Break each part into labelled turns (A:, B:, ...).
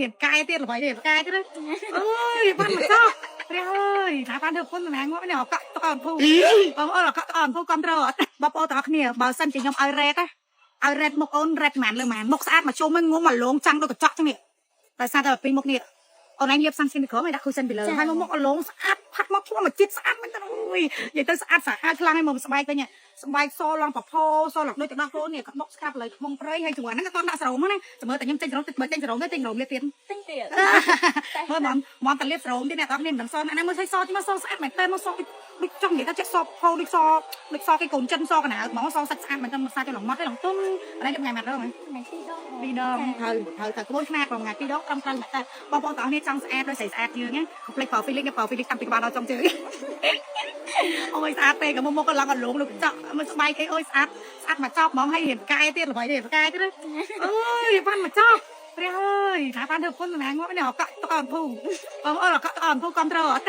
A: ទៀតកែទៀតល្បីទៀតកែទៀតអើយបានមកចោះព្រះអើយថាបានធ្វើពុនណាងាប់នេះអកក់តអនភូបងប្អូនអកក់តអនភូគ្រប់ត្រអត់បងប្អូនទាំងអស់គ្នាបើសិនជាខ្ញុំឲ្យរ៉េតឲ្យរ៉េតមុខអូនរ៉េតម៉ានលើម៉ានមុខស្អាតមកជុំងងមកលងចាំងដូចកញ្ចក់ចឹងនេះតែសារតែពីមុខនេះអូនឯងលាបសាំងស៊ីពីក្រោមឲ្យដាក់គូសិនពីលើហើយមកមុខអលងស្អាតផាត់មកឈ្មោះមកចិត្តស្អាតមែនតើអូយនិយាយទៅស្អាតសាហាវខ្លាំងហើយមកស្បែកវិញស្បែកសឡងពផោសឡងដូចទឹកដោះគោនេះក៏មុខស្កាប់លើខ្មុងព្រៃហើយជាមួយហ្នឹងក៏តដាក់សរោមណាចាំមើលតែខ្ញុំចេញសរោមតិចបើចេញសរោមទេចេញសរោមលាបទៀត
B: ទិញទៀត
A: មើលមកមកតលាបសរោមទៀតអ្នកទាំងនេះមិនដឹងសណាណាមើលស្អីសទីមកសស្អាតមែនតើមកសដូចចង់និយាយថាចេះសផោដូចសដូចសគេកូនចិនសកណាហ្មងសសាច់ស្អាតមែនតើមកសាច់ទៅឡងម៉ត់ទេឡងទុំអីថ្ងៃម៉ាត់ដល់ហ្នឹង
B: ថ្ងៃពីរដង
A: ពីរដងត្រូវត្រូវត្រូវក្បួនខ្នាតប្រហែលពីរដងត្រឹមត្រូវមែនតើបងប្អូនទាំងអស់គ្នាចង់ស្អាតដោយស្រីស្អាតយើងណាកុំភ្លេចប្រើ Felix ប្រើ Felix តាំងពីក្បាលដល់ចុងជើងអូយស្អាតពេកមុខមុខក៏ឡើងអលងលោកចក់មិនស្បែកអីអូយស្អាតស្អាតមកចប់ហ្មងហើយរៀនកែទៀតល្បីទៀតកែទៀតអើយបានមកចប់ព្រះអើយថាបានធ្វើពុនណាងាប់នេះអកក់តអនភូបងប្អូនអកក់តអនភូគ្រប់ត្រអត់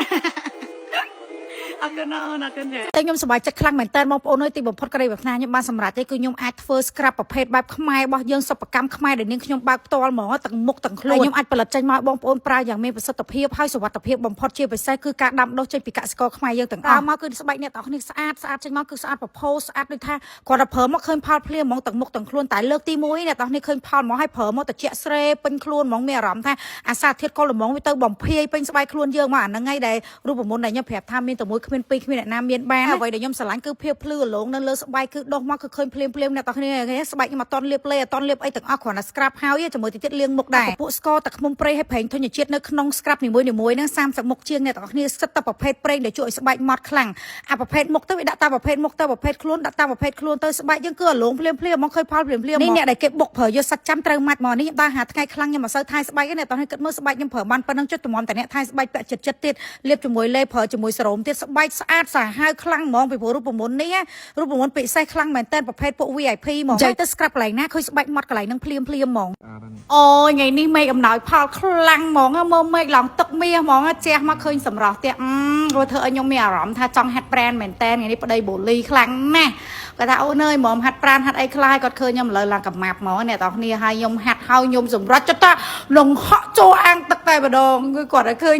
A: អរគុណអូនអរគុណចា
C: តែខ្ញុំសប្បាយចិត្តខ្លាំងមែនតើបងប្អូនអើយទីបំផុតក្តីប្រាថ្នាខ្ញុំបានសម្រេចទេគឺខ្ញុំអាចធ្វើ scrub ប្រភេទបែបខ្មែររបស់យើងសិប្បកម្មខ្មែរដែលនាងខ្ញុំបើកផ្ទាល់ហ្មងទាំងមុខទាំងខ្លួនខ្ញុំអាចផលិតចេញមកឲ្យបងប្អូនប្រើយ៉ាងមានប្រសិទ្ធភាពហើយសុវត្ថិភាពបំផុតជាពិសេសគឺការដាំដុះចេញពីកសិករខ្មែរយើងទាំងអស់មកគឺស្បែកអ្នកទាំងអស់គ្នាស្អាតស្អាតចេញមកគឺស្អាតប្រផូស្អាតដូចថាគាត់តែប្រើមកឃើញផលភ្លាមហ្មងទាំងមុខទាំងខ្លួនតែលើកទី1អ្នកទាំងអស់គ្នាឃើញផលហ្មងហើយប្រើមកតិចស្រេពេញខ្លួនហ្មងមានអារម្មណ៍ថាអាសាធាតុកុលល្មងវាទៅបំភាយពេញស្បែកខ្លួនយើងមកអាហ្នឹងឯងដែលរូបមន្តដែលខ្ញុំប្រាប់ថាមានតែមួយគ្មានពីរគ្មានអ្នកណាមានបានអ្វីដែលខ្ញុំស្រឡាញ់គឺភាពភ្លឺរលោងនៅលើស្បែកគឺដុសមកគឺឃើញភ្លាមភ្លាមអ្នកទាំងគ្នាស្បែកខ្ញុំអត់តន់លាបលេអត់តន់លាបអីទាំងអស់គ្រាន់តែ scrub ហើយជាមួយតិចទៀតលាងមុខដែរពួកស្ករតែខ្មុំព្រៃហើយប្រេងធញ្ញជាតិនៅក្នុង scrub នីមួយៗហ្នឹង30មុខជាងអ្នកទាំងគ្នាសិតតែប្រភេទប្រេងដែលជួយឲ្យស្បែកម៉ត់ខ្លាំងអាប្រភេទមុខទៅវាដាក់តាមប្រភេទមុខទៅប្រភេទខ្លួនដាក់តាមប្រភេទខ្លួនទៅស្បែកយើងគឺអាលងភ្លាមភ្លាមមកឃើញផលភ្លាមភ្លាមនេះអ្នកដែលគេបុកប្រើយកសាច់ចាំត្រូវម៉ាត់មកនេះខ្ញុំដើរហាថ្ងៃខ្លាំងខ្ញុំមិនសូវថែស្បែកទេអ្នកទាំងនេះគិតមើលស្បែកខ្ញុំប្រើបានប៉ុណ្ណឹងចុះតម្រាំតែអ្នកថែស្បែកពាក់ចិត្តចិត្តទៀតលាបជាមួយលេប្រើជាមួយសេរ៉ូមទៀតស្បែកស្អាតសាហាវខ្លាំងហ្មងពីព្រោះរូបមន្តនេះរូបមន្តពិសេសខ្លាំងមែនតើប្រភេទពួក VIP ហ្មងនិយាយទៅ scrub កន្លែងណាឃើញស្បែកម៉ត់កន្លែងហ្នឹងភ្លាមភ្លាមហ្មង
D: ស្អាតហ្នឹង
C: អូយថ្ងៃនេះមេឃអំណោយផលខ្លាំងហ្មងមើលមេឃឡើងទឹកមាសហ្មងជះមកឃើញសម្រស់ទៀតអឺព្រោះធ្វើឲ្យខ្ញុំមានអារម្មណ៍ថាចង់ហាត់ប្រានមែនតើថ្ងៃនេះប្តីបូលីខ្លាំងណាស់គាត់ថាអូនអើយហ្មងហាត់ប្រានហាត់អីខ្លះគាត់ឃើញខ្ញុំឥឡូវឡើងកំម៉ាប់ហ្មងអ្នកទាំងគ្នាហើយខ្ញុំហាត់ហើយខ្ញុំសម្រេចចិត្តថាលងហក់ចូលអាងទឹកតែម្ដងគឺគាត់ឲ្យឃើញ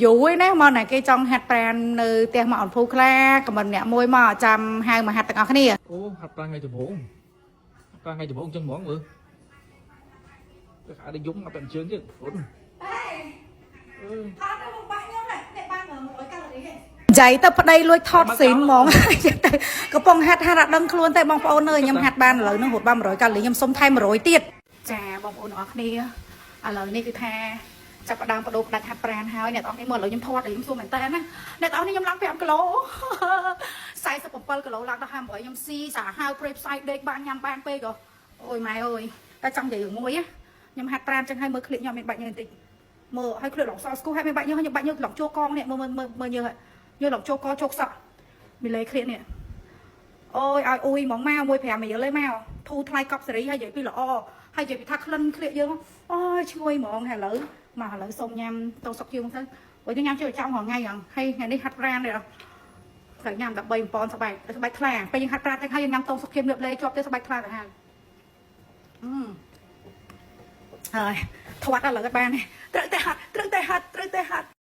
C: view ឯណាមកណាគេចង់ហាត់ប្រាននៅផ្ទះមកអនភូខ្លះខមមិនអ្នកមួយមកចាំហៅមកហាត់ទាំងអស់គ្នា
D: អូហាត់ប្រាំថ្ងៃដំបូងហាត់ប្រាំថ្ងៃដំបូងចឹងហ្មងមើលទៅអាចយំអត់តែជើងទៀតអូនអឺ
A: ថតទៅបាក់ខ្ញុំនេះបាន100កាឡូរីទេ
C: និយាយទៅប្តីលួចថតស៊ីនហ្មង និយាយទៅកំពុងហាត់ហាត់អត់ដឹងខ្លួនទេបងប្អូនអើយខ្ញុំហាត់បានឥឡូវហ្នឹងរត់បាន100កាឡូរីខ្ញុំសុំថែម100ទៀតចាបងប្អូនទាំងអស់គ្នាឥឡូវនេះគឺថាចាប់ផ្ដើមបដូរផ្ដាច់ហាត់ប្រានហើយអ្នកទាំងអស់គ្នាមើលឥឡូវខ្ញុំថតឲ្យខ្ញុំសួរមែនតើណាអ្នកទាំងអស់គ្នាខ្ញុំឡើង5គីឡូ47គីឡូឡើងដល់58ខ្ញុំស៊ីសាហាវព្រៃផ្សៃដេកបានញ៉ាំបានពេកហ៎អូយម៉ែអើយតែចង់និយាយរឿងមួយណាខ្ញុំហាត់ប្រានចឹងហើយមើលឃ្លៀកខ្ញុំមានបាច់ញើសបន្តិចមើលហើយឃ្លៀកឡងសស្គូហើយមានបាច់ញើសខ្ញុំបាច់ញើសឡងជួកងនេះមើលមើលមើលញើសញើសឡងជួកជោគសក់មីលេឃ្លៀកនេះ អូយឲ្យអ៊ុយហ្មងមកមួយ5រៀលឯងមកធូរថ្លៃកប់សេរីហើយនិយាយពីល្អហើយនិយាយពីថាក្លិនក្លៀកយើងអូយឈ្ងុយហ្មងហើយឥឡូវមកឥឡូវសុំញ៉ាំតោសុកជើងទៅព្រោះយើងញ៉ាំជាប្រចាំរាល់ថ្ងៃហ្នឹងហើយថ្ងៃនេះហាត់ប្រាននេះត្រូវញ៉ាំ13ប៉ុនស្បែកស្បែកថ្លាពេលយើងហាត់ប្រានទៅហើយយើងញ៉ាំតោសុកជើងលៀបលេជាប់ទៅស្បែកថ្លាទៅហើយអឺហើយធាត់ឥឡូវក៏បានដែរត្រូវតែហាត់ត្រូវតែហាត់ត្រូវតែហាត់